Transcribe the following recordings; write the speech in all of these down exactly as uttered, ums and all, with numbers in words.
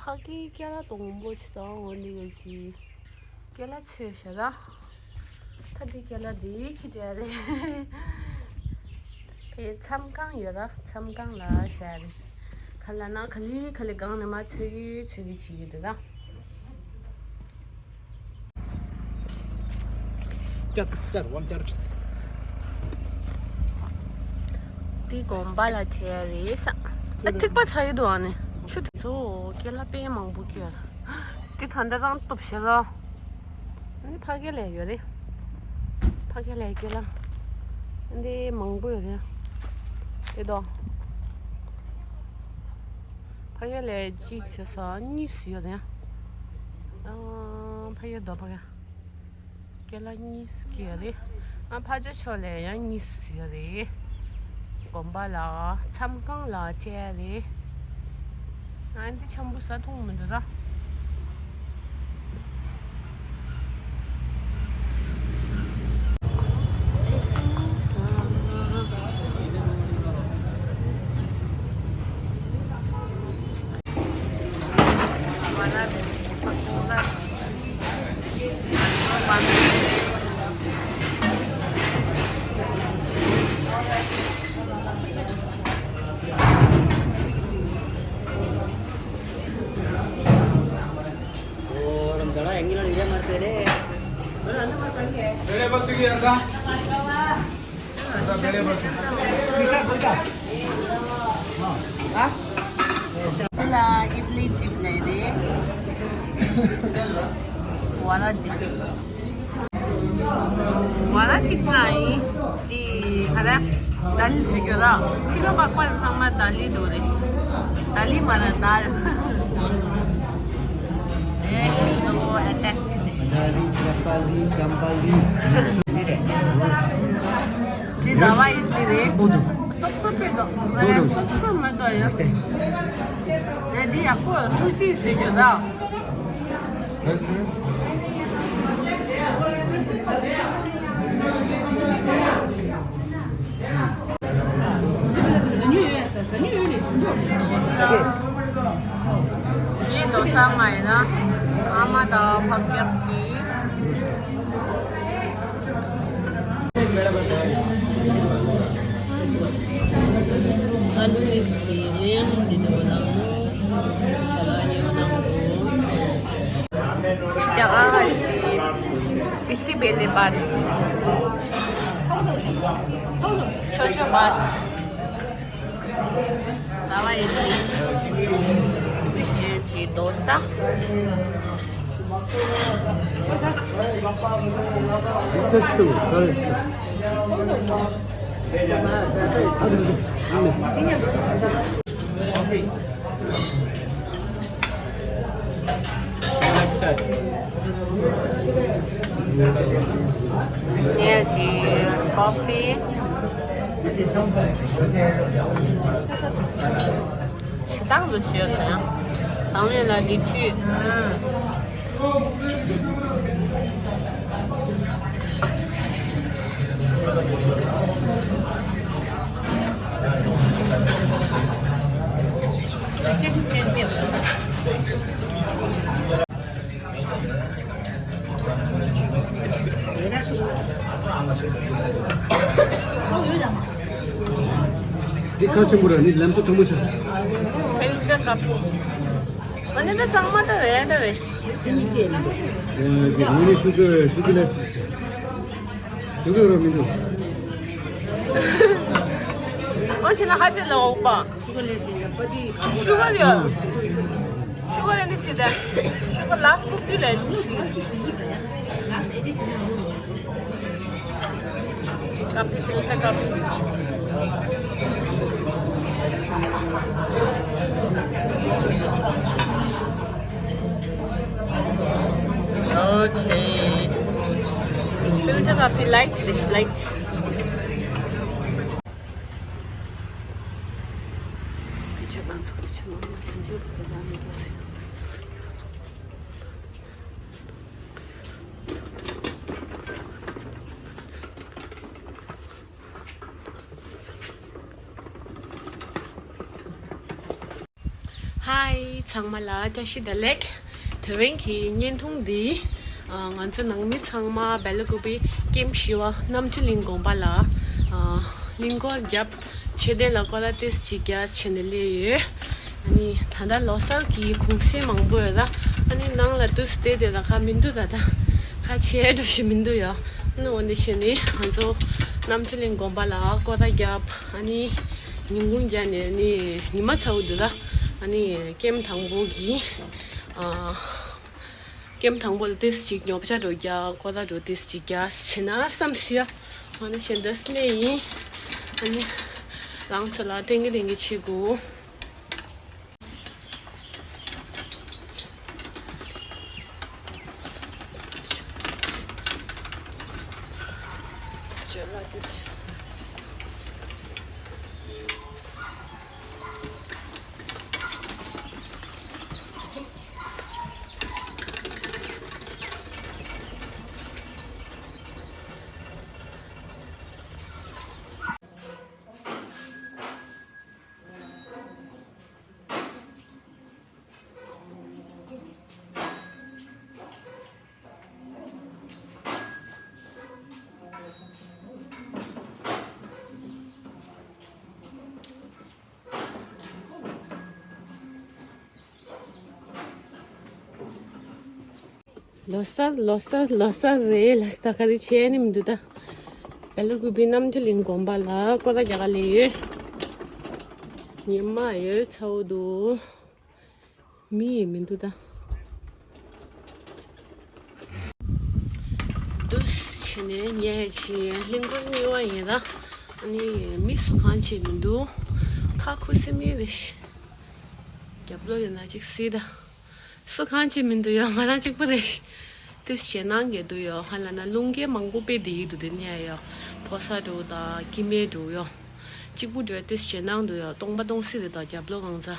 ཁ་ཀི་ཀེ་ལ་དང་པོ་ཆུ་དང་འོ་འདི་ག་ཅི། ཀེ་ལ་ཆོས་ཤ་ར། ད་འདི་ཀེ་ལ་འདི་ཁི་འདྲ་རེད། ཕའི་མཚམས་ཁང་ཡོད་ར། མཚམས་ཁང་ལ་ཤ་རེད། ག་ལ་ན་ག་ལི་ག་ལི་གང་ནས་མ་ཆོས་ཀི་ཆོས་ཀི་བྱེད་ཀི་འདུག་ར། བསྐྱར་བསྐྱར་ཝམ་བསྐྱར། འདི་དགོན་པ་ལ་ཁྲལ་རེད་ས། ཨ་ཐིགས་པ་ཆགས་ཡོད་འདུག་ཨ་ནི། ཆུ་དེ་ཚོ་ཀེ་ལ་དཔེ་མང་པོ་སྐྱེས་ཡོད་རེད། འདི་ད་ལྟ་རང་གཏུབ་ཤེས་ལ། ཨ་ནི་ཕ་གི་ལ་ཡོད་རེད། ཕ་གི་ལ་ཀེ་ལ། འདི་མང་པོ་ཡོད་རེད། དེ་དོ། ཕ་གི་ལ་གཅིག་བྱས་ས་གཉིས་ཡོད་རེད། ཨ་ཕ་གི་དོ་ཕ་གི། ཀེ་ལ་གཉིས་སྐྱེས་རེད། ཨ་ཕ་ཅག་ཕྱོགས་ལ་ཡང་གཉིས་ཡོད་རེད། དགོན་པ་ལ་མཚམས་ཁང་ལ་བྱས་རེད། ཨ་འདི་ཆམ་བུ་ཟ་འཐུང་མི་འདུག་ར། འདི་ལ་ཨིཌ་ལི་ཅིག་ལས་རེད། ཝ་ར་ཅིག་ཝ་ར་ཅིག་ན་ཡིན། འདི་ག་རེ། དཱལ་ཞིག་ཡོད་ལ། ཕྱི་ལོགས་པ་པར་ཚང་མ་དཱལ་འགྲོ་རེད། དཱལ་མ་ར་དཱལ། ཨེ་ཁྱི་ཚོ་ཨེ་ཊེག་བྱེད་དེ། དཱལ་ཅམ་པ་ལི་ཅམ་པ་ལི། འདི་ཟླ་བ་ཨིཌ་ལི་རེད། སོབ་སོབ་པའི་དོ། སོབ་སོབ་མི་དོ་ཡ། ཨེ་འདི་ཡག་པོ་སུ་ཅི་ཟེར་རྒྱུ་ད། ངའི་དོ་ས་མ་ཡིན་ན་ཨ་མ་དང་ཕག་སྐྱག་གིས། आलू में खीरे दे दो ना। चला ये बना दो। क्या? इसी बेले बाद। छोटे बात। तवा इडली। ये जी डोसा। ངས་ཀྱི་ཀོ་ཕི། ཞིག་ཏང་དུ་བྱས་ཡོད་དང་། དང་ལེན་ལ་འདི་ཁྲིད། འདི་ཁ་ཆེན་པོ་ར་ནི་ལམ་ཚོ་དྲང་མོ་ཆགས། ཕལ་ཆེར་ཀ་པོ། ཨ་ནི་ད་གཙང་མ་ད་རེད་ད་རེད། ཨེ་ནི་ཤུ་གི་ཤུ་གི་ལས་ཤུ་གི་ར་མི་འདུག་ཨོ་ཤི་ན་ཧ་ཤི་ལ་འོག་པ། ཤུ་གི་ལས་ཤུ་གི་ལས་ནི་ཤི་ད། ཤུ་གི་ལས་ནི་ཤི་ད། ཤུ་གི་ལ་སྐུབ་ཏི་ལས་ལུག་ཤི། ཀ་པི་ཕལ་ཆེར་ཀ་པི། ཨོ་ཁེ། ཕལ་ཆེར་ཀ་པི་ལའིཊ་རེད་ལའིཊ། ཧའི། ཚང་མ་ལ་བཀྲ་ཤིས་བདེ་ལེགས། དེ་རིང་གི་བརྙན་ཐུང་འདི། ཨ། ང་ཚོ་ནང་མི་ཚང་མ་སྦེལ་ཀོབ་པི་ཀེམ་བཞི་པ་རྣམ་གྲོལ་གླིང་དགོན་པ་ལ། ཨ། གླིང་སྐོར་རྒྱབ། མཆོད་རྟེན་ལ་སྐོར་ར་ཏོག་ཙམ་ཅིག་རྒྱག་བྱས་ནས་སླེབས་ཡོད། ཨ་ནི་ད་ལྟ་ལོ་གསར་གྱི་གུང་སེང་མང་པོ་ཡོད་ད། ཨ་ནི་ནང་ལ་འདུག་སྟེ་དེ་ད་ག་མི་འདུག་ད་ད། ཁ་ཆེ་འགྲོ་ཞིག་མི་འདུག་ཡ། ཨ་ནི་འོ་འདི་བྱས་ནས་ང་ཚོ་རྣམ་གྲོལ་གླིང་དགོན་པ་ལ་སྐོར་ར་རྒྱབ། ཨ་ནི་ཉིན་གུང་རྒྱབ་ནས་ཨ་ནི་ཉི་མ་ཚ་པོ་འདུག་ད། ཨ་ནི་ཀེམ་དང་པོ་གི། ཨ། ཀེམ་དང་པོ་ལ་ཏོག་ཙམ་ཅིག་ཉོ་ཆ་འདྲ་རྒྱག་སྐོར་ར་འདྲ་ཏོག་ཙམ་ཅིག་རྒྱག་བྱས་ན་བསམ་སྲིད་ཡ། འོ་ན་གཞན་དོན་སླེབས་ཡིན། ཨ་ནི་རང་ཚོ་ལ་ཏན་གི་ཏན་གི་བྱེད་དགོས། ལོ་གསར་ལོ་གསར་ལོ་གསར་རེད་ལ་ས་ད་ག་རེ་བྱས་ནི་མི་འདུག་ད། སྦེལ་ཀོབ་པི་རྣམ་གྲོལ་གླིང་དགོན་པ་ལ་སྐོར་ར་རྒྱག་ག་སླེབས་ཡོད། ཉི་མ་ཡོད་ཚ་པོ་འདུག་མི་ཡི་མི་འདུག་ད། འདུག་བྱས་ནས་ཉལ་ཕྱིན། གླིང་སྐོར་གཉིས་པ་ཡིན་ད། ཨ་ནི་མི་སུ་གང་ཅི་མི་འདུག་ཁ་ཁུ་སིམ་མེ་རེད། རྒྱབ་ལོགས་དེ་ན་ཅིག་གཟིགས་ད། སུ་གང་ཅི་མི་འདུག་ཡ། ང་རང་གཅིག་པུ་རེད། ཏོག་ཙམ་ཞེད་སྣང་གི་འདུག་ཡ། ཧ་ལ་ན་རླུང་རྒྱག་མང་པོ་དཔེ་བསྡད་ཀྱི་འདུག་དེ་ནས་ཡ། ཕོ་གསར་འདྲ་དང་སྐྱེ་དམན་འདྲ་ཡ། གཅིག་པུ་འདྲ་ཏོག་ཙམ་ཞེད་སྣང་འདུག་ཡ། སྟོང་པ་སྟོང་སྲིད་རེད་ད་རྒྱབ་ལོགས་གང་ཚ།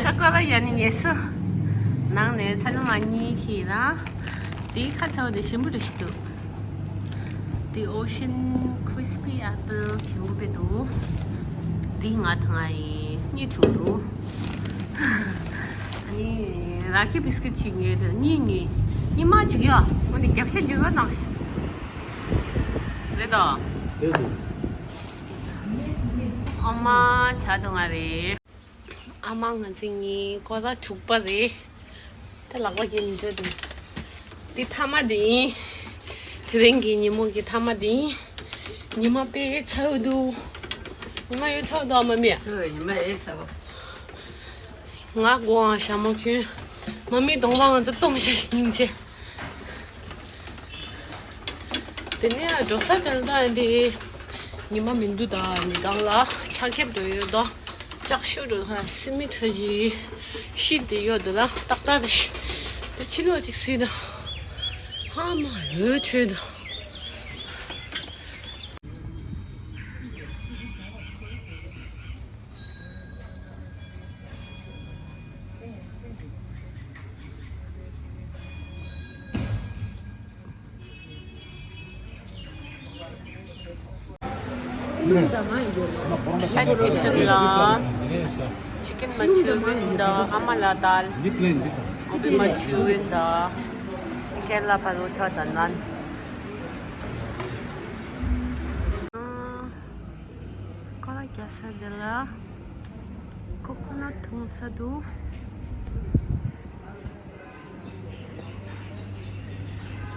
ད་ཀོ་ལ་ཡ་ནི་ཉེ་སུ། ནང་ནས་ཚ་ལུ་མ་གཉིས་ཤིག་ར། དེའི་ཁ་ཚ་བོ་དེ་ཞིམ་པོ་རེ་ཞིག་འདུག་དེ་Ocean Crispy Apple ཞིམ་པོ་དཔེ་འདུག་དེ་ང་དང་ཨ་ཡི་གཉིས་དྲུག་འདུག་ཨ་ནི་ར་ཁི་བིས་ཀིཊ་ཅིག་ཉོས་དེ་གཉིས་གཉིས་གཉིས་མ་ཅིག་ཡ། འོ་འདི་རྒྱབ་ཤ་རྒྱུ་བ་ནང་ཞིག་རེད་དོ། རེད་འདུག་ཨ་མ་ཆ་དོ་ང་རེད། ཨ་མ་ང་ཚོ་གཉིས་ཀོ་ལ་དྲུག་པ་རེད། ད་ལག་པ་གིས་མི་འདྲ་འདུག་དེ་མཐའ་མ་དེ་ཡིན། དེ་རིང་གི་ཉིན་མོ་གི་མཐའ་མ་དེ་ཡིན། ཉི་མ་དཔེ་ཚ་བོ་འདུག་ཉི་མ་ཡོད་ཚ་བོ་འདུག་ཨ་མ་མི། ཚ་བོ་ཉི་མ་ཡོད་ཚ་བོ། ང་དགོངས་ཨ་ཞྭ་མོ་ཁྱོད། མ་མི་གདོང་པ་ང་ཚོ་སྟོང་ཤ་སྙིང་རྗེ། དེ་ནས་འགྲོ་ས་དེ་ལ་ད་འདི་ཉི་མ་མི་འདུག་ད་ཉི་གང་ལ་ཆ་ཁེབས་འགྲོ་ཡོད་དོ། ལྕགས་ཤོག་འགྲོ་ཁ་སི་མི་ཁྲ་ཞིག་ཤིད་དེ་ཡོད་དོ་ལ་ཏག་ཏག་རེ་ཞིག་དེ་ཕྱི་ལོགས་ཅིག་སྲིད་དོ། ཧ་མ་ཡོད་ཆོད་དོ། Chicken Manchurian དང་ཨ་མ་ལ་དཱལ། Gobi Manchurian དང་ཀེ་ར་ལ་པ་རོ་ཊ་དང་ནཱན། ཀ་ར་རྒྱ་ས་དེ་ལ་ཀོ་ཀོ་ནཊ་འཐུང་ས་འདུག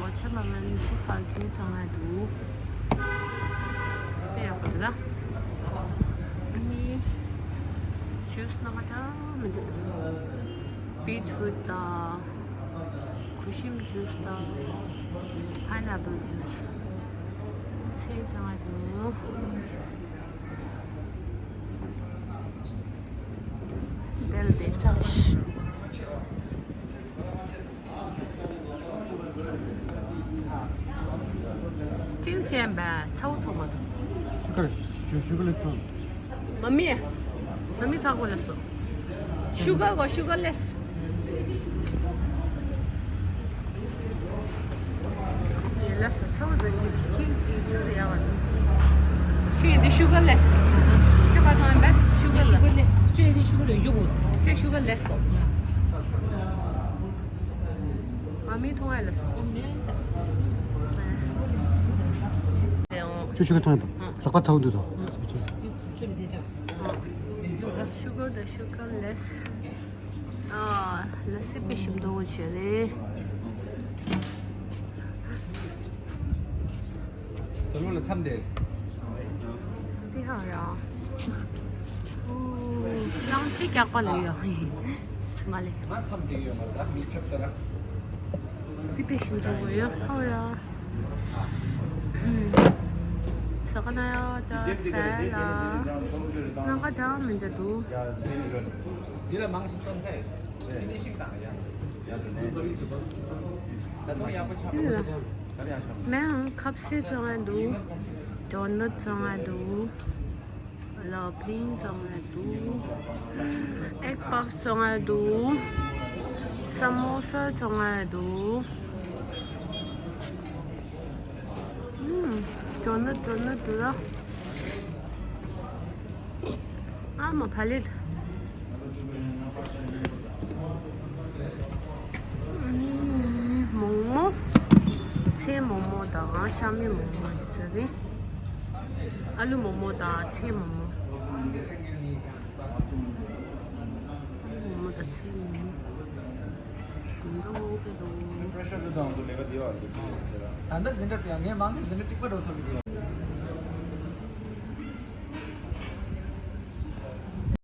Watermelon ཆུ་ཕར་རྒྱུན་ཚང་མ་འདུག་དཔེ་ཡག་པོ་འདུག་ད། ཨ་ནི་ཇུས་སྣ་ཁ་ད་མི་འདུག Beetroot དང་། གུ་ཤམ་ཇུས་དང་། Pineapple ཇུས། ཚེ་ཚང་མ་འདུག་དེར་བསྡད་ས་ཞིག་ཅིལ་ཁེམ་བ་ཚའོ་ཚོ་མ་དང་། ཤུ་གར་ཤུ་ཤུ་གར་ལེ་སི་དང་། མ་མི། མ་མི་ཁག་པོ་ལ་སོ། ཤུ་གར་གོ་ཤུ་གར་ལེ་སི། ཡེ་ལ་སོ་ཚའོ་ཚོ་ཁྱི་ཁྱི་ཁྱི་ཆུ་རེ་ཡ་བ། ཁྱི་འདི་ཤུ་གར་ལེ་སི། ཁྱི་པ་དང་བ་ཤུ་གར་ལེ་སི། ཁྱི་འདི་ཤུ་གར་ལེ་སི་གོ། ཁྱི་ཤུ་གར་ལེ་སི་གོ། མ་མི་ཐུང་ཨེ་ལ་སོ། ཁྱོད་ཤུ་གར་ཐོང་ཡིན་པ། ལག་པ་ཚ་བོ་འདུག་དང་། ཤུ་གར་དང་ཤུ་གར་ལེ་སི། ཨ། ལ་སི་པི་ཞིམ་མདོག་བྱས་རེད། དོ་ལོ་ལ་མཚམས་དེ། འདི་ཧ་ཡ། ཨོ། གླང་ཆེན་རྒྱག་པ་ལ་ཡོད། ཚི་མ་ལེ། ང་མཚམས་དེ་ཡོད་མ་རེད་ད་མི་ཁྲབ་ལྟར། འདི་དཔེ་ཞིམ་ཆུང་བོ་ཡོད་ཧ་ཡ། ཟ་ཁ་ན་ཡ་ད་ཟ་ལ། ང་ཁ་ད་མི་འདྲ་འདུག་འདི་ལ་མང་ཞིག་བཙོང་ཚེ། ཕི་ནི་ཤིང་དང་ཡ། ད་དུང་ཡག་པོ་ཆགས་འདི་ལ། མེའང་ཁབ་སི་བཙོང་ང་འདུག་ཌོ་ནཊ་བཙོང་ང་འདུག་ལ་ཕིང་བཙོང་ང་འདུག་ཨེག་པབ་བཙོང་ང་འདུག་ས་མོ་ས་བཙོང་ང་འདུག་ཨུམ། ཌོ་ནཊ་ཌོ་ནཊ་འདུག་ར། ཨ་མ་ཕ་ལེད། མོག་མོག་ཚལ་མོག་མོག་དང་ཤ་མེད་མོག་མོག་ཡིན་ས་རེད། ཨ་ལུ་མོག་མོག་དང་ཚལ་མོག་མོག་ཨ་ལུ་མོག་མོག་དང་ཚལ་མོག་མོག་ཞིམ་འདྲ་འོང་གི་འདུག་ད་ལྟ་འཛིན་གྲྭ་དེ་ཡང་ངས་མང་ཆེ་འཛིན་གྲྭ་གཅིག་པ་འགྲོ་སོང་གི་དེ།